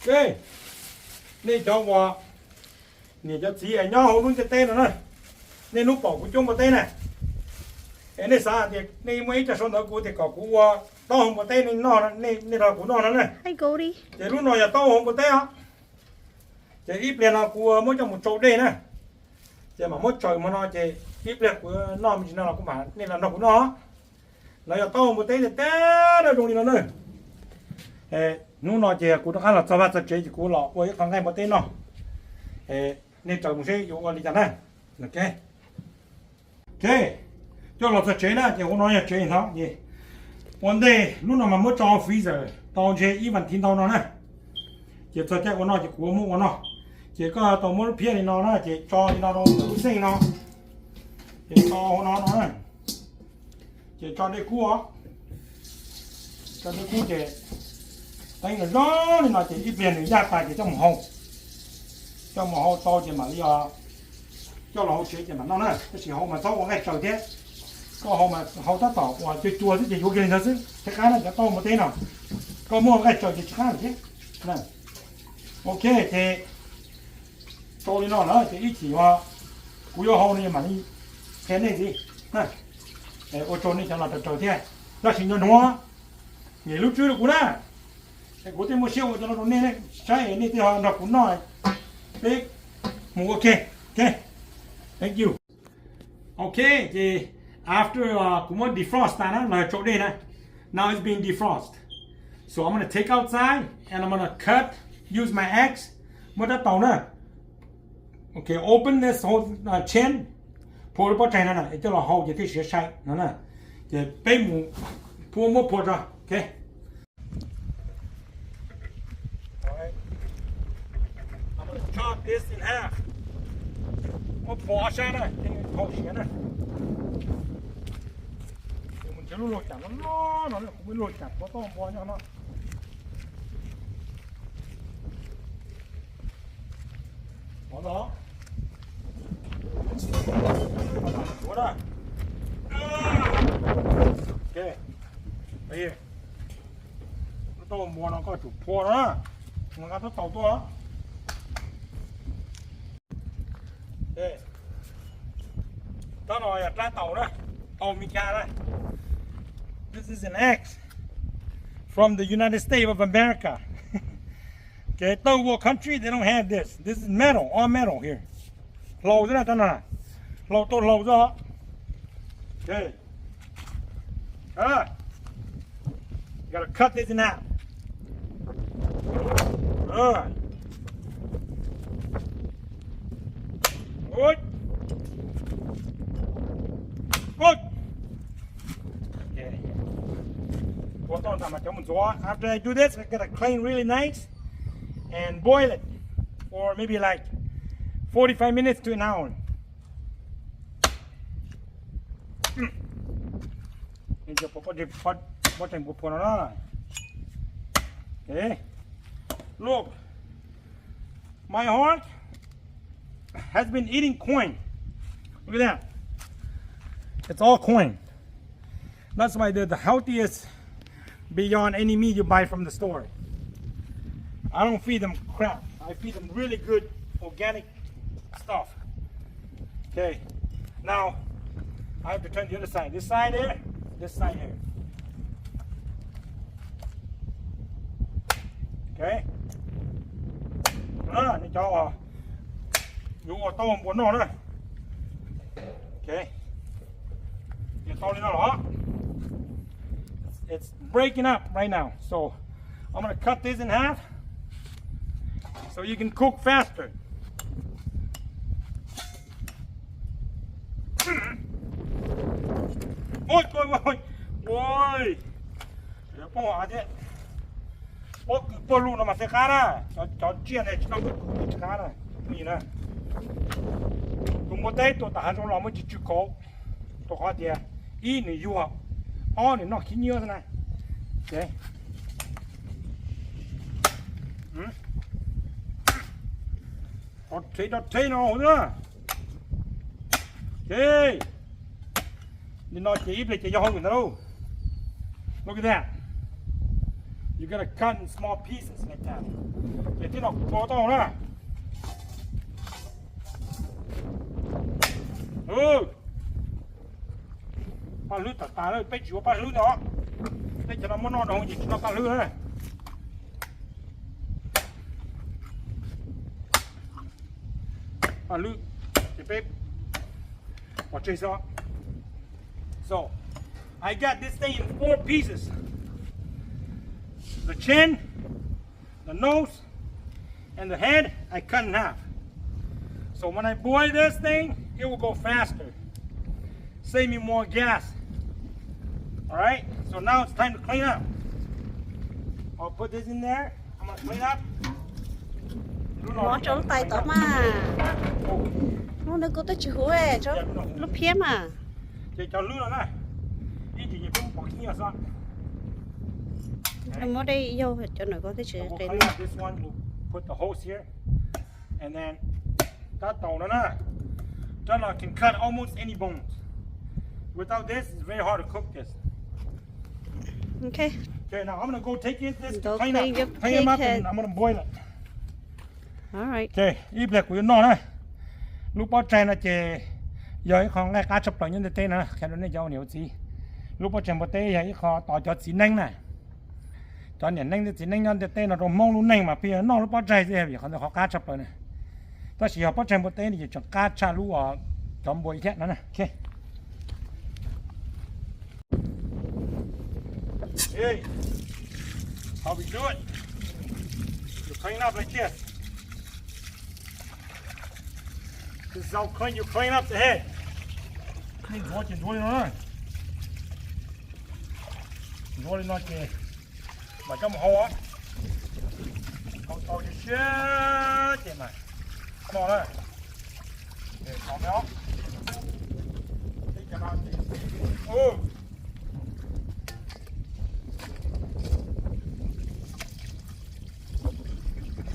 Ok, nej cov uas niam cov txiv nyob hauv lub ntiaj teb no na, nej hnub pom kuv cuab npua teb na, es nej xav hais tias nej muaj ib co sau ntawv kuv tias kom kuv ua taub hau npua teb nej noj, nej nrog kuv noj no na. Ces lub no yog taub hau npua teb os. Ces ib pliag no kuv muab coj mus tsau dej na, ces mam muab tsaws hmo no ces ib pliag kuv noj me ntsis no los kuv mam nej los nrog kuv noj. Lawv yog taub hau npua teb tiag tiag zoo li no na. Hnub no ces kuv rov qab los txog vaj txog tsev ces kuv los ua ib qho nqaij npua teb noj. Nej raws mus seb yuav ua li cas na. Ok, coj los txog tsev na ces hauv no yog tsev no ces ua ntej lub no mas muab tso freezer tau ntshe ib vas thiv ntau no na. Ces txog caij ua noj ces kuv muab ua noj. Ces koj tau muab lub phiab li no na ces tso li no rau lub xeej no, ces tso hauv no no na. Ces tso dej kub os, tso dej kub ces teeb zoo zoo li no ces ib pliag nws yaj tas ces coj mus hau, coj mus hau tau ces mam li coj los hauv tsev ces mam noj na. Tab sis hau mas txhob ua nqaij tsaws thiab, koj hau mas hau tab tom uas cua cua xwb ces yuav kiag li ntawd xwb thiaj qab na, cov taub hau npua teb no. Koj muab ua nqaij tsaws ces tsis qab lawm thiab. Ok, ces tau li no lawm ces ib chim kuv yuav hau no mam li qhia nej ntxiv. Ua tsaug nej cov los raws raws thiab, tab sis nco ntsoov, niam lub tswb rau kuv na, es kuv thiaj muaj siab ua cov no rau nej, saib nej thiaj ho nrog kuv noj. Peb mus ua ke. Ok, thank you. Ok, ces after kuv muab defrost tas na, los tsau dej na. Now it's been defrost. So I'm gonna take outside and I'm gonna cut, use my axe. Muab rab taus na. Ok, open this whole chain. Phua lub pob tsaig no na, coj los hau ces thiaj siav sai no na. Ces peb mus phua, muab phua tso. Ok. Chop this in half. Muab phua ob sab na, ces hau siav na. Mus nrhiav lub lauj kav loj loj no, kuv muaj lub lauj kav phua taub hau npua nyob no. Taub hau npua no koj tsum phua no, nqa tab taus tuaj. Tab no yog rab taus na, taus Meskas na. This is an axe from the United States of America. Okay, third world country, they don't have this. This is metal, all metal here. Hlau xwb na, rab no hlau, tau hlau xwb. Okay. Ah, you gotta cut this in half. Good. Good. Okay. Ua tau ntawd mas cov mus ntxuav. After I do this, I gotta clean really nice and boil it for maybe like forty-five minutes to an hour. Pob tseeg npua phua no na. Okay. Look, my horse has been eating corn. Look at that. It's all corn. That's why they're the healthiest beyond any meat you buy from the store. I don't feed them crap. I feed them really good organic stuff. Okay, now I have to turn the other side. This side here, this side here. Okay. Nws cov yuav ua tau npua noj na. Okay. Yuav tau li no los. It's breaking up right now. So I'm gonna cut this in half so you can cook faster. Ui, ui, ui, ui. Poob av thiab. Pob kws pog lug no mas thiaj qab na. Cov tsiaj ne tsis tau pob kws tsis qab na. Tus npua teb tuaj tom hav zoov los muaj tsis tsw kauv, rau qhov tias ib nws yuag, ob nws noj khib nyiab xwb na. Rov rhe rov rhe no hauv xwb na. Li no ces ib pliag ces yog hauj lwm ntag lauj. Look at that. You gotta cut in small pieces like that. Tib no kuv tau na. Paj hlwb tag tas lawm, peb tsis ua paj hlwb no. Teb chaws no muab noj dhau ces tsis noj paj hlwb na. Paj hlwb ces peb pov tseg xwb. So, I got this thing in four pieces. The chin, the nose, and the head, I cut in half. So when I boil this thing, it will go faster. Save me more gas. All right, so now it's time to clean up. I'll put this in there. I'm gonna clean up. Mov rau lub tais tod mas. Hnub no kuv twb tsis huv, lub phiab mas. Ces cov hlwb no na, ib tsam ces peb muab pov khib xwb. Muab dej yau cov no kuv twb tsis qe. This one, we'll put the hose here. And then tab tom no na, tab tom can cut almost any bones. Without this, it's very hard to cook this. Okay. Okay, now I'm gonna go take it, this to clean up. Clean him up and I'm gonna boil it. All right. Okay, ib pliag kuv yuav noj na. Lub pob tsaig no ces yog ib qho nqaij qab tshaj plaws nyob ntiaj teb no, qhia rau nej cov ua niam ua txiv. Lub pob tsaig npua teb yog ib qho tos cov txiv neeb na. Cov niam neeb thiab txiv neeb nyob ntiaj teb no rau Hmoob lub neej mas pheej yog noj lub pob tsaig xwb, vim qhov ntawd qhov qab tshaj plaws na. Tab sis yog pob tsaig npua teb no ces tseem qab tshaj lub cov npua ib thiab no na. Okay. Hey, how we do it? You clean up like this. This is how clean you clean up the head. Clean ntxuav ces ntxuav li no na. Ntxuav li no ces mam coj mus hau. Hau tau siab siab ces mam noj na. Ces tau me os. Tib cov no ces,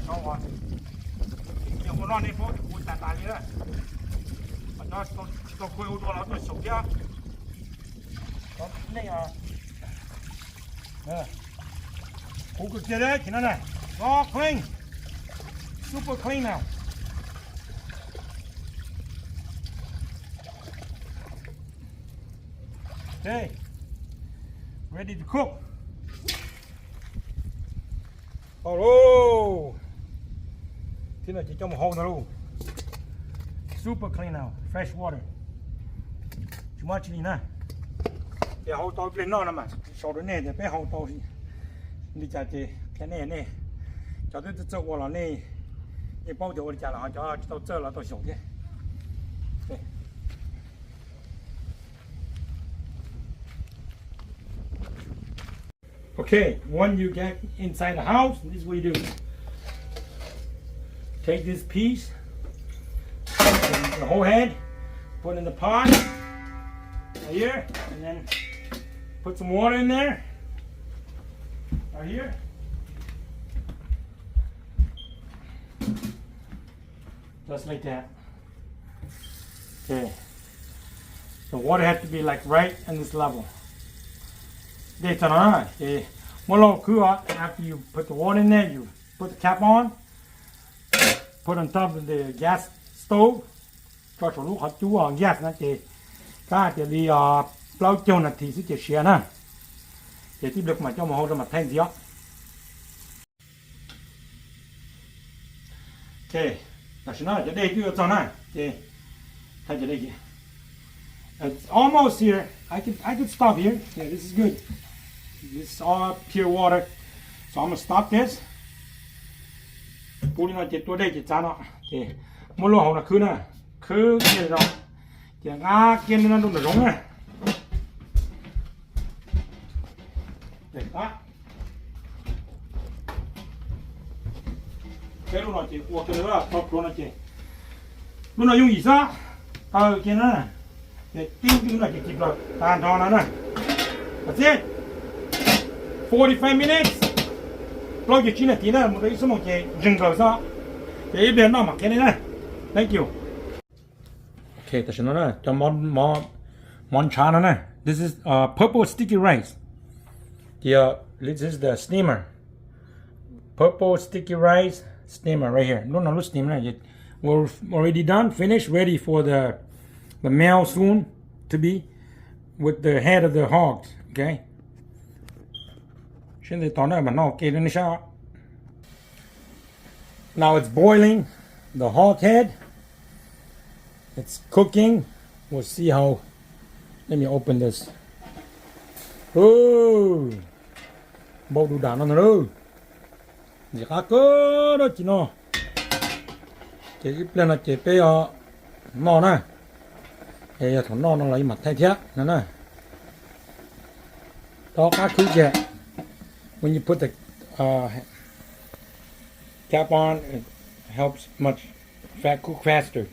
no ua, yog ua noj nej paub ces kuv ua tas tas li na. Ho cov tsis tau khuj ua dua los tuaj xyaum thiab. Nej, kuv kawg kiag li ces no na. All clean. Super clean now. Okay. Ready to cook. Tau lauj. Thib no ces coj mus hau ntag lauj. Super clean now, fresh water. Tsis muaj tsi li na. Ces hau tau ib pliag noj no mas sau rau nej tias peb hau tau li cas ces qhia nej, nej cov twb txawj ua los nej, nej paub tias ua li cas los ho cov tsis tau txawj los tau xyaum thiab. Okay, when you get inside the house, this is what you do. Take this piece, the whole head, put in the pot, right here, and then put some water in there, right here. Just like that. Okay. The water has to be like right in this level. Dej txog no na, ces muab lauj khwb os. After you put the water in there, you put the cap on, put on top of the gas stove, tso saum lub qhov cub gas na, ces kab hais tias li plaub caug nas this xwb ces siav na. Ces tib pliag kuv mam coj mus hau rau mam thaij ntxiv os. Ok, tam sim no cov dej twb yuav txog na, ces thaij cov dej kiag. It's almost here. I could, I could stop here. Yeah, this is good. This is all pure water. So I'm gonna stop this. Pub li no ces tua dej ces txav no, ces muab lub hauv no khwb na, khwb kiag li no, ces nqa kiag li no rau nram zoov na. Peb lub no ces ua kiag li, tau pluav no ces lub no yooj yim xwb, taw kiag na, ces tib ntwg no ces kis plaws tag nrho no na. That's it. Forty-five minutes, plaub caug tsib nas this na, mus rau ib xuab moos ces ntseeg nkaws xwb. Ces ib pliag noj mam qhia nej na. Thank you. Ok, tam sim no na, cov mov, mov ntshav no na, this is uh, purple sticky rice. Ces this is the steamer. Purple sticky rice, Steamer right here. Lub no lub steamer na. We're already done, finished, ready for the the male soon to be with the head of the hogs. Okay. Sib ntev tos na mas noj ua ke rau nej saib. Now it's boiling. The hog head. It's cooking. We'll see how. Let me open this. Ooh. Npau du dam no ntag lauj. Ntxim qab kawg dab tsi no. Ces ib pliag no ces peb yuav noj na. Es yog thaum noj no los yeej mam thaij thiab no na. Rov qab khwb kiag. When you put the uh, cap on, it helps much fat cook faster.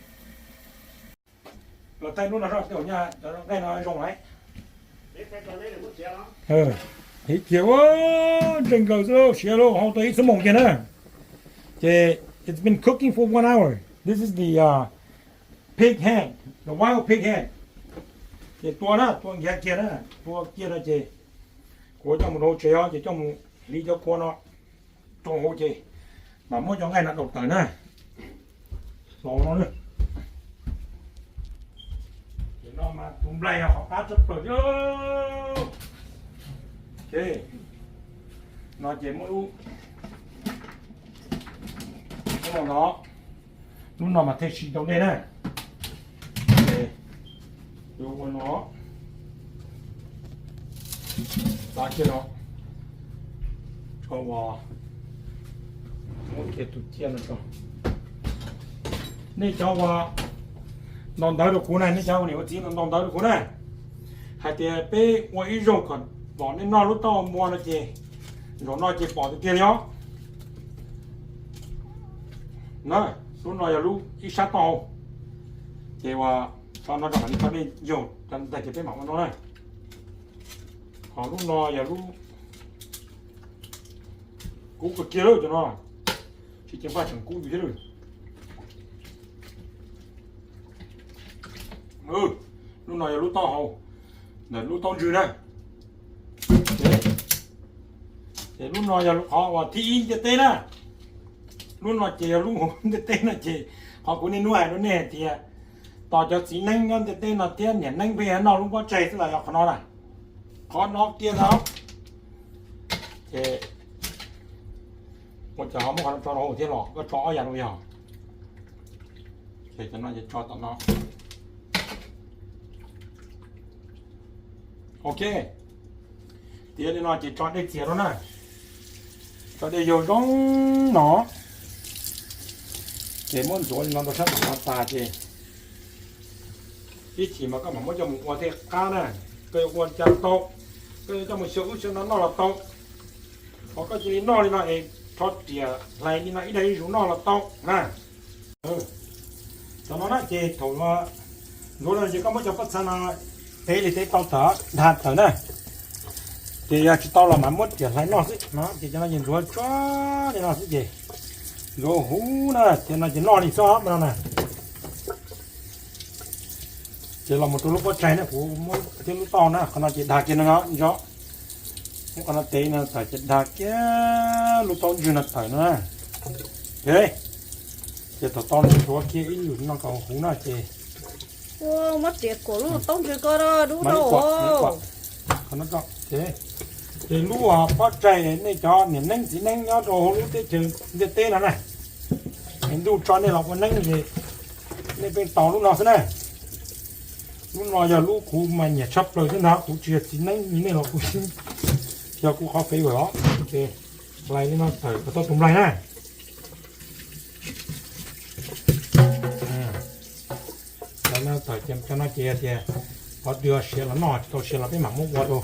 Los thaij lub no soj, tej zaum nyaj cov nqaij no zoo lawm. Hiv kiag, ntseeg nkaus xwb lauj, siav lauj, hau tau ib xuab moos kiag na. Ces it's been cooking for one hour. This is the uh, pig head, the wild pig head. Ces tua na, tua nkiav kiag na, tua kiag no ces kuv coj mus rau hauv tsev os, ces coj mus hliv cov kua no rau hauv ces mam muab cov nqaij no daus tawm na. Los no, ces no mas tus nplaig qhov qab tshaj plaws thiab. Ok, no ces muab lub, muab no, lub no mas thiaj siv tau dej na. Ces yuav ua no, xav kiag no, tso ua, muab kiag tus ciaj no tso. Nej cov uas ntaus ntawv rau kuv na, nej cov niam ua txiv ntaus ntawv rau kuv na, hais tias peb ua ib zaug kom pom nej noj lub taub hau muag no ces zaum no ces pom tiag tiag li os. Na, lub no yog lub ib sab taub hau, ces ua tso no rau kom nej tau dej yaug tag ces peb mam ua no na. Ho lub no yog lub kub kawg kiag lawm cov no, tsis ceev faj tseem kub yus thiab lawm. Lub no yog lub taub hau, ntawm lub taub ntswg na. Ces lub no yog qhov uas thib ib ntiaj teb na. Lub no ces yog lub ntiaj teb no ces qhov kuv niaj hnub hais rau nej hais tias tos cov txiv neeb nyob ntiaj teb no thiab niam neeb pheej noj lub pob tsaig xwb los yog qhov no na. Qhov no kiag ntag. Ces ua cas ho muab qhov no tso rau hauv thiab los koj tso ob yam no yog. Ces cov no ces tso tom no. Ok, tiav li no ces tso dej txias rau na. Tso dej yaug zoo no. Ces muab ntxuav li no rau sab tom no tas ces ib chim mas koj mam muab coj mus ua tej qab na. Koj yuav ua cas tau, koj yuav coj mus xyaw ub xyaw no noj los tau. Ho koj cia li noj li no es rho riam hlais li no ib daim ib zaug noj los tau na. Cov no na ces thaum ntxuav no ces koj muab cov pob txha no tev li tev tau tawm, dhau tawm na. Ces yog tsis tau los mam muab riam hlais noj xwb no, ces cov no ces ntxuav tsuag li no xwb ces ntxuav huv na, ces no ces noj li xwb no na. Ces los mus rau lub pob tsaig na, kuv muab thiab lub taub na, qhov no ces dag kiag no nco, muab qhov no tev no tawm ces dag kiag lub taub ntswg no tawm no na. Ces thaum tau no ntxuav kiag ib lwm no kom huv no ces muab riam kuam lub taub ntswg ko dub rau. Qhov no, ces lub pob tsaig nej cov niam neeb txiv neeb nyob rau hauv lub teb chaws ntiaj teb no na, es ntuj tso nej los ua neeb ces nej pheej tos lub no xwb na. Lub no yog lub kuv mas nyiam tshaj plaws thiab ntag, kuv tsis yog txiv neeb li nej los kuv, yog kuv qhov favorite os. Ces hlais li no tawm kom tau tus nplaig na. Hlais no tawm ces cov no ces tias qhov twg siav los noj, tsis tau siav los peb mam muab ua rau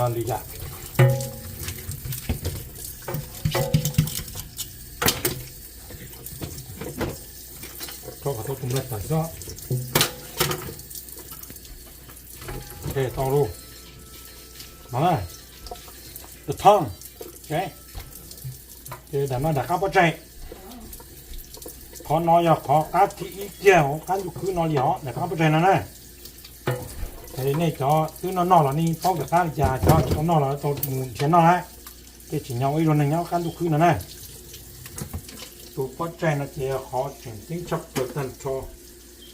lwm yam. Rau kom tau tus nplaig tawm xwb. Ok, tau lauj. No na, the tongue. Ok, ces daim no daim qab pob tsaig. Qhov no yog qhov qab thib ib kiag hauv qab ntuj khwb no li os, daim qab pob tsaig no na. Ces nej cov twb noj noj los nej paub kawm qab li cas, cov tsis tau noj los tau mus nrhiav noj na. Tej tsim nyog ua ib zaug neeg nyob qab ntuj khwb no na. Tus pob tsaig no ces yog qhov tseem ceeb tshaj plaws tag nrho.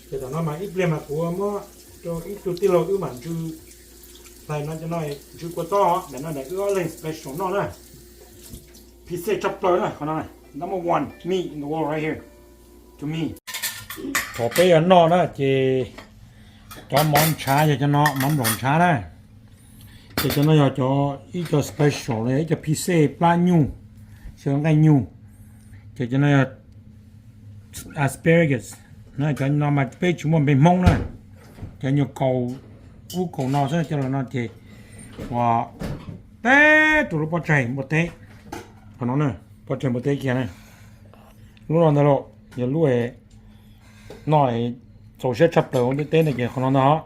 Ces tam no mas ib pliag mas kuv muab rau ib tug tij laug wb mam ntsw hlais no, cov no ntsw kua txob, daim no daim wb ob leeg special noj na. Phi xej tshaj plaws na, qhov no number one meat in the world right here to me. Thaum peb yuav noj na ces cov mov ntshav yog cov no, mov nplaum ntshav na. Ces cov no yog cov ib co special los yog ib co phi xej plab nyuj, xyaw nqaij nyuj. Ces cov no yog asparagus, cov no mas peb tsis muaj npe Hmoob na, cov nyuag kaus ub kaus no xwb, cov los no ces ua teb rau lub pob tsaig npua teb, qhov no na, pob tsaig npua teb kiag na. Lub no ntag lauj, yog lub noj txaus siab tshaj plaws hauv ntiaj teb no ces qhov no ntag.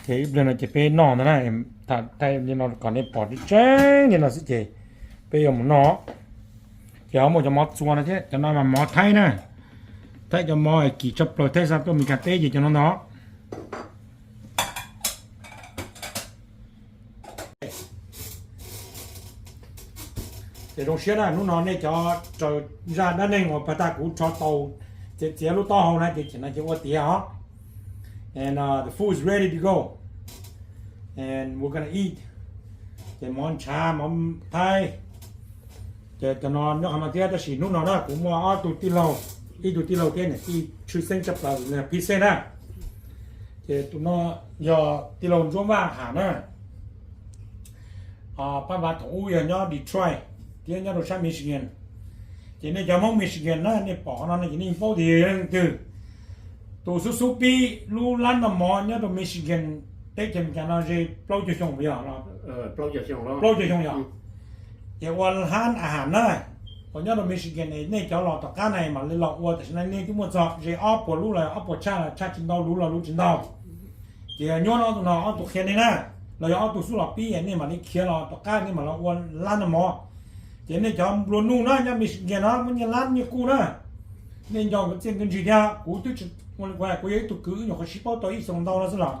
Ces ib pliag no ces peb noj ntag na, thaij li no kom nej pom tseeb tseeb li no xwb ces peb yuav mus noj. Ces ho muaj cov mov txua no thiab, cov no mas mov Thaib na, Thaib cov mov kim tshaj plaws Thaib xa tuaj Meskas teb ces cov no ntag. Ces zoo siab na, hnub no nej cov raws zaj dab neeg uas pag tag kuv rho tau, txiav txiav lub taub hau na ces tseem no ces ua tiav os. And uh, the food is ready to go. And we're gonna eat. Ces mov ntshav, mov Thaib. Ces cov no nyob qhov no thiab, tab sis hnub no na kuv muaj ob tug tij laug, ib tug tij laug thiab niam tij tshwj xeeb tshaj plaws, Phi Xej na. Ces tus no yog tij laug Ntsuab Vaj Ham na. Pab Vam thaum ub yog nyob Detroit thiab nyob rau sab Michigan. Ces nej cov Hmoob Michigan na, nej pom no no ces nej paub tias yog leej twg. Tus xub xub pib lub lab noj mov nyob rau Michigan, teb chaws Amelikas no ze plaub caug xyoo yog, plaub caug xyoo yog. Ces ua lab a has na, uas nyob rau Michigan es nej cov los tom qab na mam li los ua, tam sim no nej twb muaj txog ze ob puas lub los ob puas tshaj, tshaj tsis ntau, luv los luv tsis ntau. Ces nyuaj no ob tug no, ob tug qhia nej na, los yog ob tug xub los pib nej mam li khiav los tom qab nej mam los ua lab noj mov. Ces nej cov nplua nuj na nyob Michigan no muaj nyiaj lab nyiaj kuj na, nej nco nkawd txiaj nkawd ntsig thiab. Kuv twb tsis, kuv yog ib tug kwv wb nyuam qhuav sib paub tau ib xyoos ntau no xwb los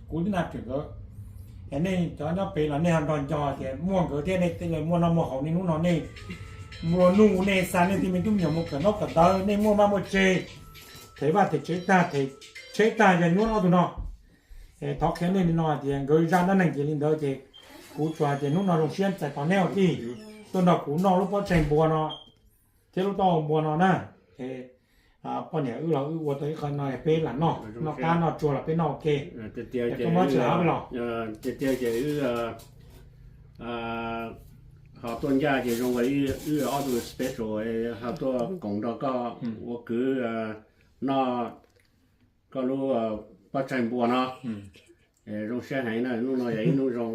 kuv twb naj phem nkawd. Es nej cov nyob pem los nej ho nrog nco tias muaj nkawd thiab nej thiaj li muaj noj muaj haus, nej hnub no nej nplua nuj, nej xa nej tej me tub me nyuam mus kawm ntaub kawm ntawv, nej muaj vaj muaj tse, them vaj them tsev tag, them tsheb tag yog nyuaj ob tug no. Es thov qhia nej li no tias nkawd zaj dab neeg ces li ntawd ces kuv tsuas hais tias hnub no zoo siab txais tos nej ua tij tuaj nrog kuv noj lub pob tsaig npua no thiab lub taub hau npua no na. Es poj niam wb los wb ua tau ib qho no peb lam noj, noj qab noj tsuag los peb noj ua ke. Koj muab tsis los los. Tiag tiag ces wb ho tuaj ncaj ces zoo li wb ob tug special ho tuaj koom nrog koj ua kwv noj koj lub pob tsaig npua no. Zoo siab heev na, hnub no yog ib hnub zoo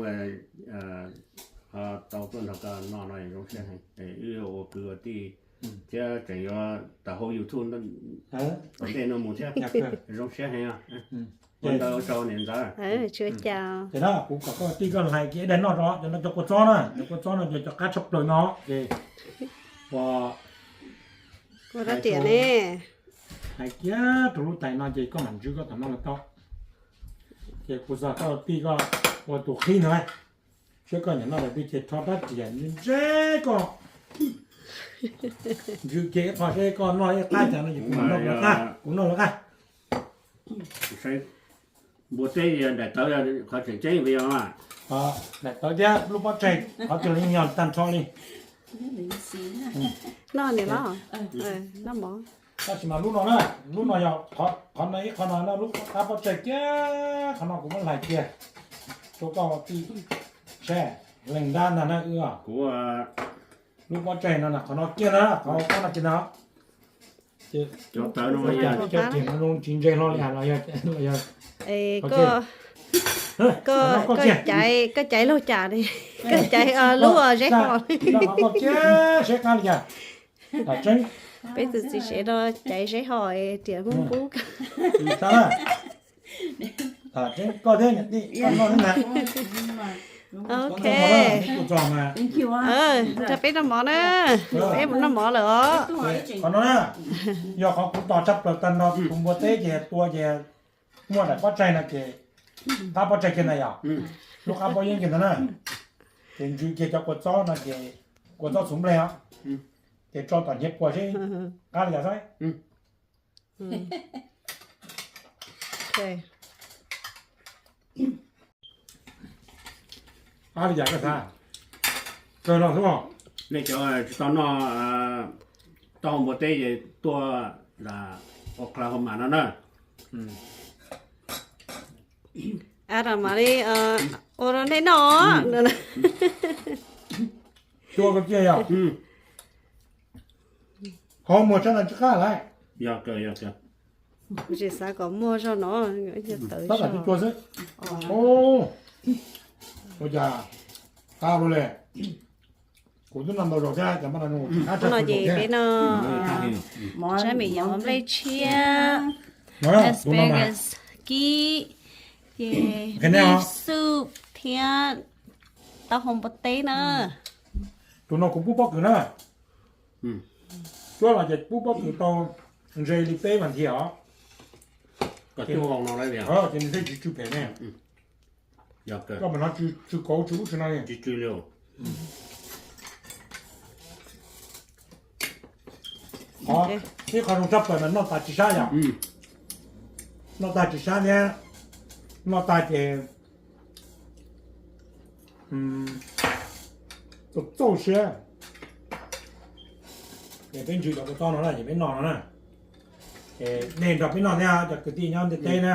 tau tuaj nrog koj noj no zoo siab heev. Wb ua kwv ua tij thiab tseem yuav tawm hauv YouTube tom ntej no mus thiab. Zoo siab heev. Ua ntawd ua tsaug niam ntxawm. Ces na kuv kom koj tij koj hlais kiag ib daig noj tso, cov no cov kua txob na, cov kua txob no ces cov qab tshaj plaws no ces ua rab riam ne. Hais kiag rau lub tais no ces koj mam ntsw koj tom no los tau. Ces kuv xav koj tij koj ua tus qhib ntag, seb koj nyiam noj daim twg ces rho rab riam ntse koj ntsw kiag ib qho seb koj noj ib qab cas no ces kuv noj lawv qab, kuv noj lawv qab. Npua teb daim tawv qhov tseem ceeb yog daim tawv thiab lub pob tsaig qhov twg los yeej yog tag nrho li. Noj niam los, noj mov. Tab sis mas lub no na, lub no yog qhov no ib qho no na, lub qab pob tsaig kiag qhov no kuv muab hlais kiag rau koj tij saib, leej nrab ntag na wb. Kuv lub pob tsaig no qhov no kiag na, qhov pob no kiag na. Cov tawv no cov tiag no zoo tsis ntse hlo li los yog, koj caiv, koj caiv laug cas, koj caiv lub zeb ho. Koj kiag seb qab li cas. Peb tus txiv tsev no caiv zeb ho riam hmoob qub. Tseeb koj thiab niam tij, koj noj thiab na. Ok. Nrog peb noj mov na. Peb mus noj mov lawm os. Qhov no na, yog qhov kuv tos tshaj plaws tag nrho, tus npua teb ces tua ces muaj daim pob tsaig no ces, qab pob tsaig kiag ntag yog, lub qab pob yeeb kiag ntag na. Ces ntsw kiag cov kua txob no ces, kua txob txhuv nplej os. Es tso tom nyiav puas seb qab li cas saib. Qab li cas koj xav? Kawg no xwb os. Nej cov tsis tau noj taub hau npua teb ces tuaj Oklahoma no na. Mam li ua rau nej noj. Cua koj ciaj yog qhov muag tshaj no tsis qab lawm. Kuv tsis xav kom muag zog no, tab tom cua xwb. Ua cas qab ua luaj li. Kuv twb noj ntau zaus thiab, cov mov no ces peb noj sab me nyuam nplej tshiab, asparagus kib, ces soup thiab taub hau npua teb na. Tus no kuv pub pob kws na. Cuab los ces pub pob kws tau ntshe li peb vas thiv os. Ces nws thiaj tsis tsw phem ne. Koj mas no tsw kauv tsw ub tsw no li. Qhov, ib qho zoo tshaj plaws mas noj tas tsis sab yom. Noj tas tsis sab thiab, noj tas ces txaus siab. Es peb ntsws cov kua txob no na, ces peb noj no na. Es nej nrog peb noj thiab cov kwv tij nyob ntiaj teb na.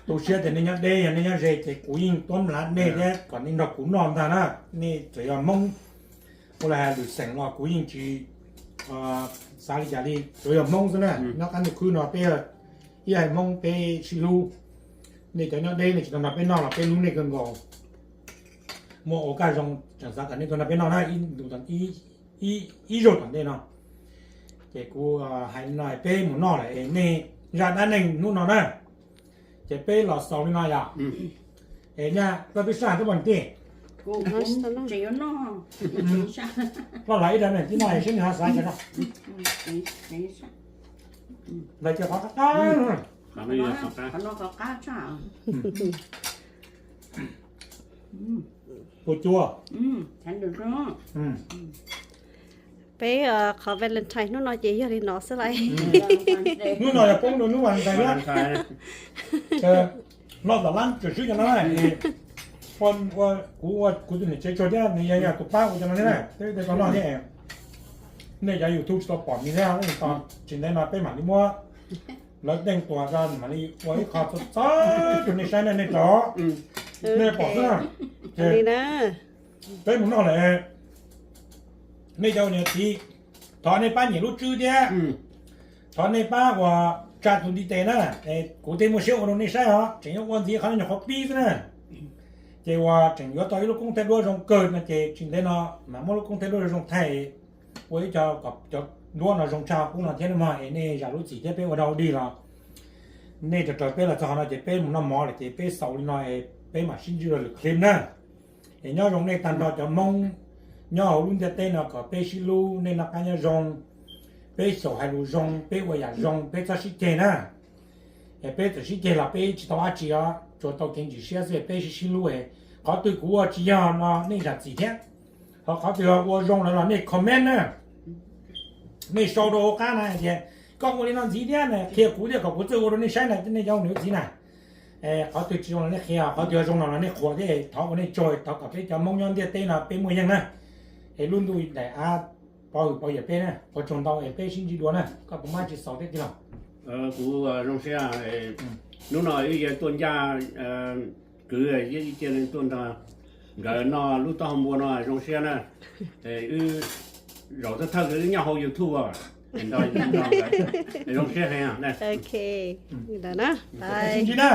Tu siab tias nej nyob deb, yog nej nyob ze ces kuv yeej tuab mlav nej thiab kom nej nrog kuv noj ntag na. Nej txawm yog Hmoob ua li hais lwm xeem los kuv yeej tsis xav li cas li, tsuas yog Hmoob xwb na. Nyob qab ntuj khwb no peb ib haiv Hmoob peb sib hlub. Nej cov nyob deb nej tsis tau nrog peb noj los peb hlub nej kawg nkaus. Muaj ua kaj zoo tseem xav kom nej tuaj nrog peb noj na, ib zaug tom ntej no. Ces kuv hais li no, peb mus noj lawm es nej zaj dab neeg hnub no na, ces peb los xaus li no yom. Es nyaj koj twb saj twb pom tij, koj los ib dag nws tib noj seb nws ho xav cas no. Lawv ces qhov qab qab, tua cua. Peb qhov Valentine hnub no ces yog li no xwb lauj. Hnub no yog poob rau hnub Valentine na. Loj tom lab tseem swb cov no, kuv ua kuv tus niam tsev tshuaj thiab nws yog yog tus pab ua cov no thiab na, peb tej tau noj thiab. Nej cov YouTube tsis tau pom nws thiab, tsis ntev no peb mam li muab lawv teej tuas rau mam li ua ib qho txhawb rau nej saib na nej tso. Nej pom xwb na. Peb mus noj lawm. Nej cov niam txiv, thov nej pab nyiam lub tswb thiab, thov nej pab uas tsa tus ntiv tes na. Kuv thiaj muaj siab ua rau nej saib os, tseem yuav ua ntxiv qhov no nyuam qhuav pib xwb na. Ces uas tseem yuav tau ib lub koob thaij duab zoo kawg no ces tsis ntev no mam muab lub koob thaij duab zoo thaij ua ib co kom cov duab no zoo tshaj qub no thiab no mog, es nej zam lub txim thiab peb ua dog ua dig los nej raws raws peb los txog qhov no ces peb mus noj mov lawm ces peb xaus li no es peb mam sib ntsib dua lwm clip na. Es nyob zoo nej tag nrho cov Hmoob nyob hauv lub ntiaj teb no kom peb sib hlub, nej noj qab nyob zoo, peb xyaum hais lus zoo, peb ua yam zoo, peb txhob sib ceg na. Es peb txawm sib ceg los peb tsis tau dab tsi os, tsuas tau kev ntsim siab xwb, peb sib sib hlub. Qhov twg kuv ua tsis yog no nej zam txim thiab, ho qhov twg ua zoo lawm los nej comment na. Nej sau rau hauv qab na tias koj ua li no ntxiv thiab na, qhia kuv thiab kom kuv txawj ua rau nej saib na, nej cov niam txiv na. Qhov twg tsis zoo los nej qhia, qhov twg zoo los nej qhuas thiab, thov ua nej tsaug, thov kom peb cov Hmoob nyob ntiaj teb no peb muaj yeej na. Es lub ntuj daim av pov hwm pov yawm peb na, ua tsaug ntau es peb sib ntsib dua na, koj puas muaj dab tsi xaus thiab tij laug? Kuv zoo siab, hnub no wb yuav tuaj ncaj kwv, wb cia tuaj nrog nkawd noj lub taub hau npua no zoo siab na. Wb zaum thawj thawj wb nyob hauv YouTube, zoo siab heev. Sib ntsib na.